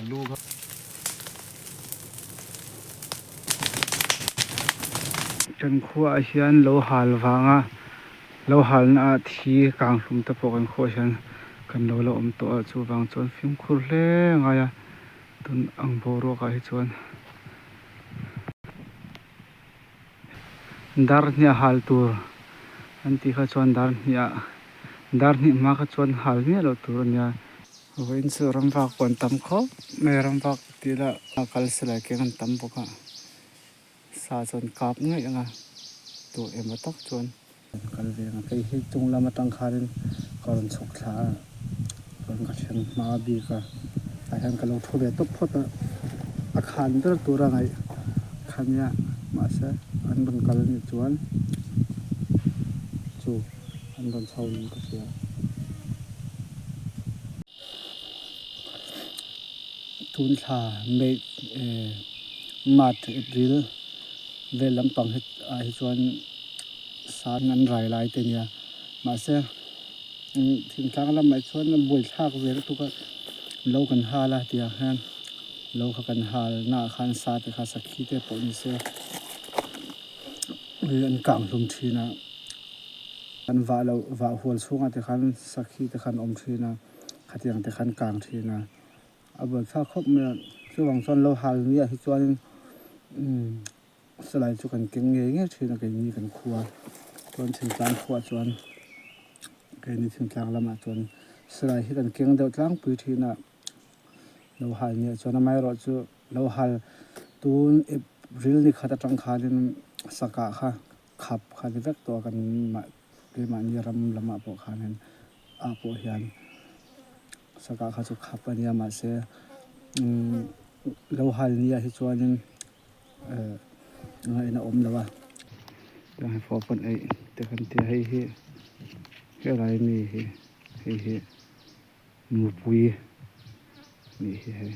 A lu kha. Kan khuaah hian lo hal vanga lo halna ah thi kang hlum te pawh kan khuaah hian kan lo la awm tawh a chuvang chuan fimkhur hle a ngai a tun ang boruak ah hi chuan dar hniah hal tur an tih kha chuan dar hniah dar hnih hma kha chuan hal miah loh tur a nia. Vawiin chu ramvak pawh an tam khawp mai a ramvak tih lah kal silai keng an tam bawk a sa chu an kap ngaih ang a duh emaw tak chuan. An kal ve ang a kei hi chung lam atang khanin ka rawn chhuk thla a chuan ka thleng hma bik a tah hian ka lo thu ve tawp phawt a a khan ber tur a ngaih kha nia mahse an rawn kal anih chuan chu. An rawn chho in ka hria. Tun thla May eh March April vel lampang hi ah hi chuan san an rai lai te nia mahse thingtlang lamah chuan a buaithlak ve lutuk a lo kan hal a tiang hian lo kha kan hal naah khan sa te kha sakhi te pawh ni se an kang hlum thin a. An vah loh vah hual chhungah te khan sakhi te khan awm thin a, khatiang te khan kang thin a, a buaithlak khawp mai a, chuvang chuan lo hal miah hi chuanin umm silai chu kan keng ngei ngei thin a keini kan khua chuan thingtlang khuaah chuan keini thingtlang lamah chuan silai hi kan keng deuh tlangpui thin a, lo hal miah chuan amaherawhchu lo hal tun April ni khat atang khanin sakah kha. Khap kha ni vek tawh a kan keimahni ram lamah pawh khanin ah pawh hian saka kha chu khap a nia mahse umm lo hal nia hi chuanin eh ngaihna awm lo a tiang hi four point eight te kan tia hei hi helai mi hi hei hi mupui nih hi hei.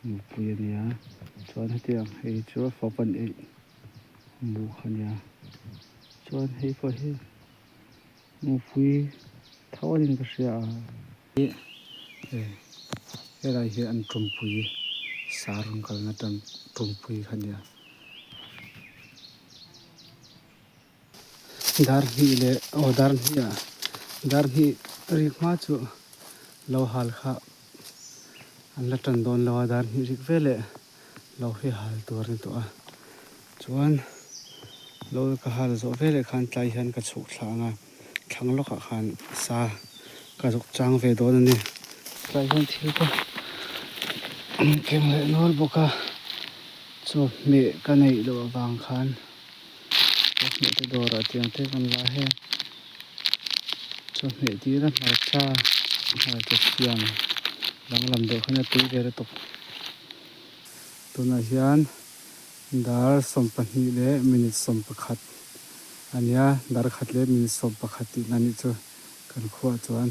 Mupui a nia chuan hetiang hei chu four point eight mu kha nia chuan hei pawh hi mupui tho a niin ka hria a ih helai hi an tumpui sar rawn kalna tumpui kha nia. Dar hnih leh aw dar hnih ah dar hnih rik hma chu lo hal kha an la tan dawn lo a dar hnih rik veleh lo hi hal tur a ni tawh a chuan lo ka hal zawh veleh khan tlai hian ka chhuk thla ang a thlang lawkah khan sa ka zuk chang ve dawn a ni tlai hian thil ka keng leh nual bawk a chawhmeh ka neih loh avang khan. Chawhmeh te dawrah tiang te kan la he chawhmeh dil a hmarcha hmarcha siam danglam deuh khan a tui ve lutuk tunah hian dar 12 leh minute 11 a nia dar khat leh minute 11 tihna anih chu kan khuaah chuan.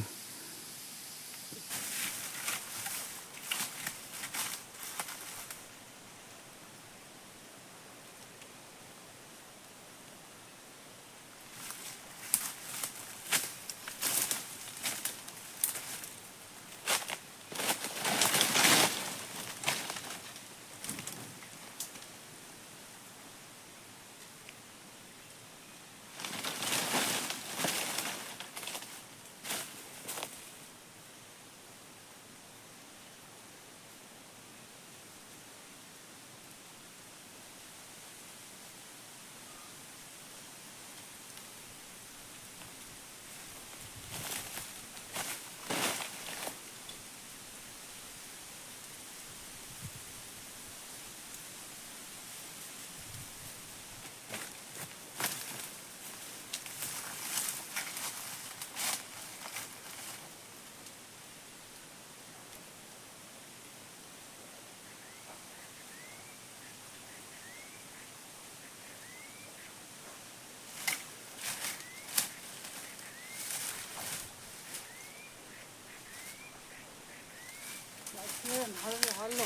Mahse an hal nge hal lo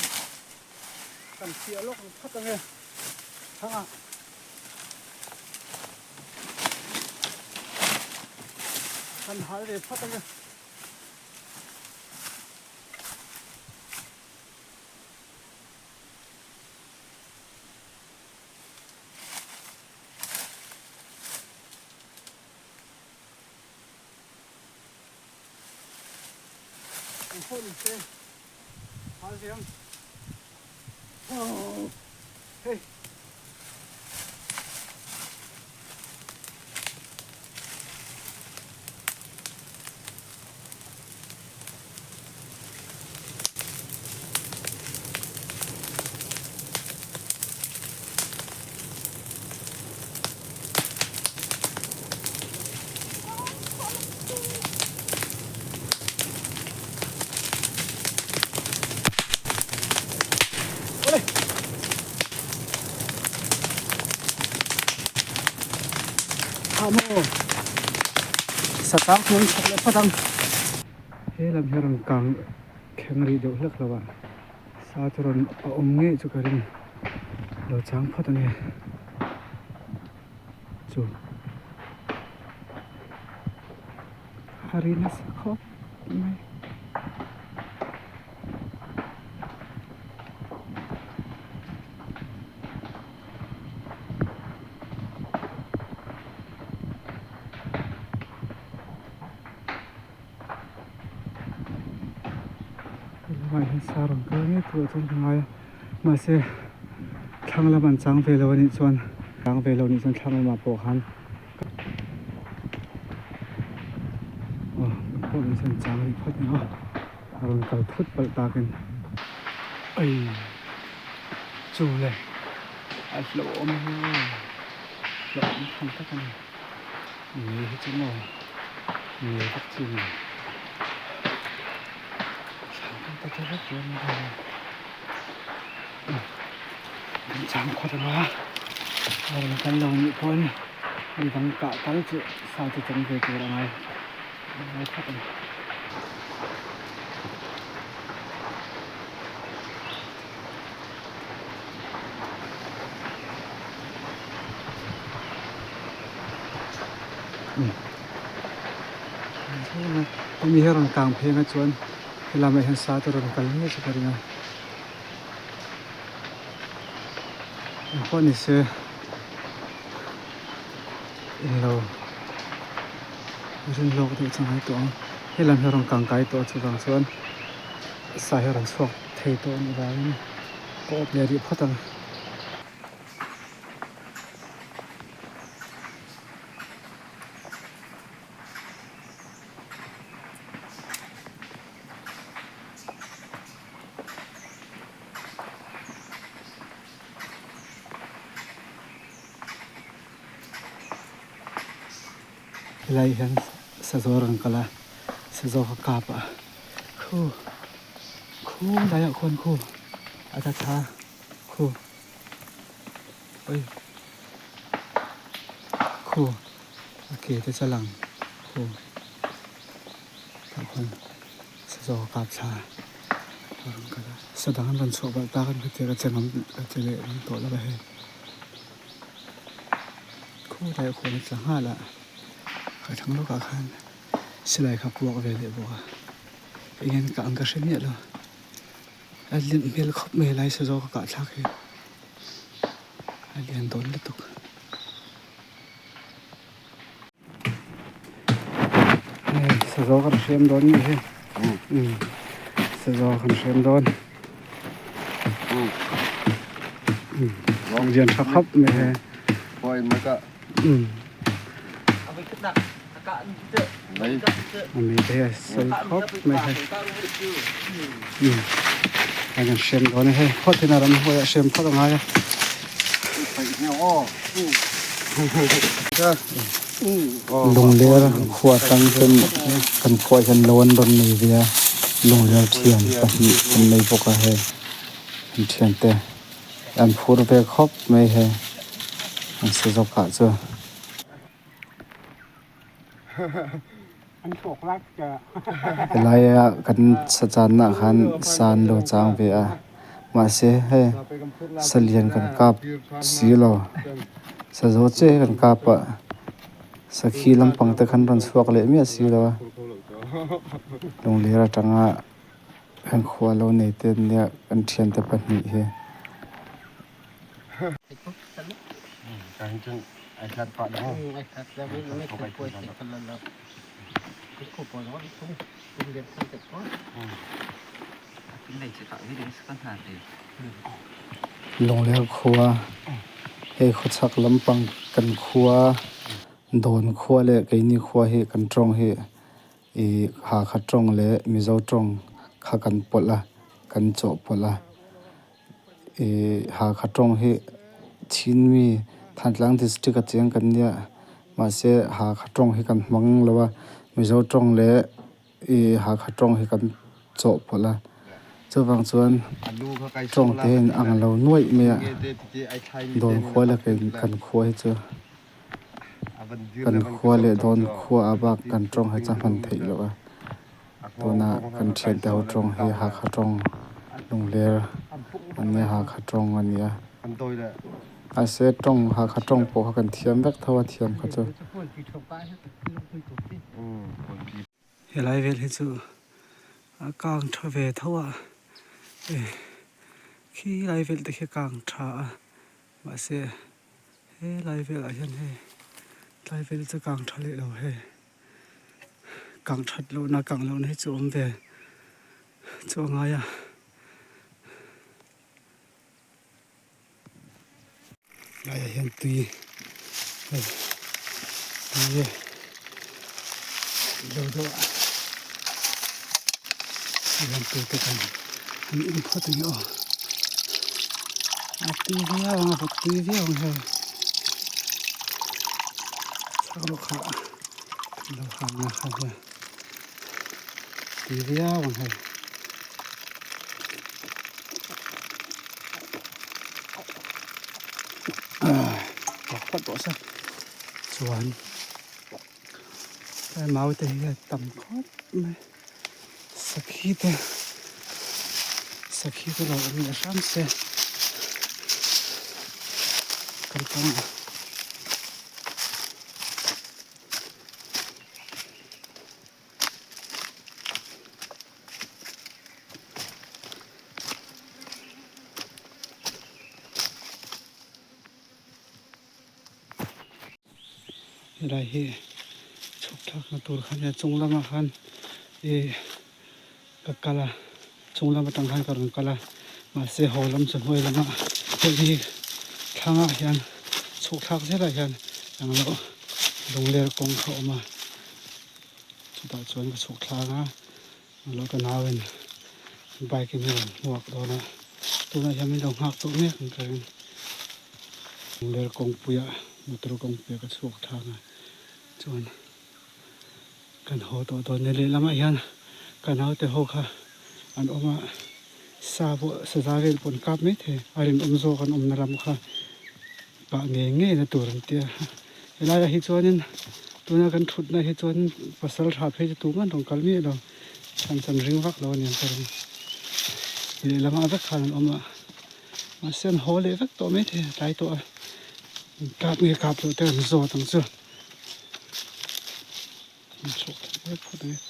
kan fiah lawk ang phat ange thangah. Kan hal ve phat ange. Ang pawh ni se hal ve ang. Aww hei. Satang chuan chhawk leh phawt ang. He lam hi a rawn kang thleng rih deuh hlek lo a, sa chu rawn a awm ngei chu ka ring lo chang phawt a ni chu. A ri nasa khawp mai. Lamah hian sa rawn kal ngei tur ah chuan ka ngai a mahse thlang lam an chang ve lo a nih chuan chang ve lo a nih chuan thlang lamah pawh khan aw pawh ni chuan chang rih phawt ang aw a rawn kal thut palh takin ei chu le a hlauhawm hi aw hlauhawm tham tak a ni ngei hi chu maw ngei vak chi ni thlan te te vek tur a ni an chang khawt ang a a rawn kal lo nih pawhin midang kah tal chu sa chu chang ve tur a ngai a ngai khawp a ni. Hemi hi a rawn kang pheng a chuan helamah hian sa te rawn kal ngei chu ka ring a. Eng pawh ni se englo rin lawk deuh chu a ngai tawh ang helam hi a rawn kang kai tawh chuvang chuan sa hi a rawn chhuak thei tawh a nih vangin ka awp leh rih phawt ang. Helai hian sazaw a rawn kal a sazaw kha kap a khu khu laiah khuan khu a ta thla khu oi khu a ke te chu a lang khu tah khuan. Sazaw kap thla a rawn kal a, sa dang an rawn chhuah palh tak a ni hetiang a che ngam a che leh ngam tawh lo a hei. Khawlai khuan a tla nghal a, ka thlang lawkah khan silai kha puak ve leh bawk a, eng an kah ang ka hre miah lo, a lim hmel khawp mai helai sazaw ka kah thlak hi a lian dawn lutuk. Hei sazaw kan hrem dawn nih hi umm sazaw kan hrem dawn umm lian tha khawp mai hei umm a mei te hi a sei khawp mai hei umm hei kan hrem dawn a hei phawt hian a ramhuai a hrem phawt a ngai a. Lungler khua atang ten kan khuaah hian lo an rawn nei ve a, lungler thian pahnih an nei bawk a hei an thiante an phur ve khawp mai hei an sa zawk ah chuan. Helaia kan sa channa ah khan sa an lo chang ve a mahse hei salian kan kap si lo sazaw che kan kap a sakhi lampang te khan rawn chhuak leh miah si lo a lungler atanga kan khua lo nei te nia kan thiante pahnih hi. Lungler khua hei khawchhak lampang kan khua dawn khua leh keini khua hi kan tawng hi ih Hakha tawng leh Mizo tawng kha kan pawlh a kan chawhpawlh a ih Hakha tawng hi Chinmi Thantlang district a cheng kan nia mahse Hakha tawng hi kan hmang lo a Mizo tawng leh ih Hakha tawng hi kan chawhpawlh a chuvang chuan tawng te in ang lo nuaih mai a dawn khua leh kan khua hi chu kan khua leh dawn khua ah bak kan tawng hi chu a hman theih loh a tuna kan thiante ho tawng hi Hakha tawng Lungler an nia Hakha tawng a ni a mahse tawng Hakha tawng pawh kha kan thiam vek tho a thiam kha chu. Helai vel hi chu a kang tha ve tho a eh khi lai vel te khi a kang tha a mahse helai velah hian hei tlai vel chu kang tha leh lo hei kang that lohna kang lohna hi chu awm ve chu a ngai a. Laiah hian tui hei tui lo deuh a hian tui te kan han in phawt ang e aw a tui viau ang a vawt tui viau ang hei chhak rawh kha lo hak na kha hian tui viau ang hei. Phawt tawh se chuan tlai mau te hi a tam khawp mai sakhi te sakhi te lo awm leh hram se kalkawng ah. Helai hi chhuk thlakna tur kha nia chung lamah khan ih ka kal a chung lam atang khan ka rawn kal a mahse haw lam chu hnuai lamah hei hi thlangah hian chhuk thlak zelah hian englo lungler kawng kha a awm a chutah chuan ka chhuk thlak a. Lo ka nauin bike in a rawn hmuak dawn a, tunah hian min lo nghak tawh mek ang ka ring. Lungler kawngpuiah motor kawngpuiah ka chhuak thang a, chuan kan haw tawh dawn nia. Lehlamah hian ka naute ho kha an awm a, sa pawh saza vel pawh an kap mai thei, a rinawm zawk an awmna lam kha kah ngei ngei na tur an ti a. Helaiah hi chuanin tuna kan thutna hi chuan pasal tha phei chu tumah an rawn kal miah lo, chhan chan ring vak lo a ni ang ka ring. Lehlamah vek khan an awm a, mahse an haw leh vek tawh maithei a tlai tawh a, kap nge kap loh te an zawt ang chu. An chhuak thei vek phawt ang e.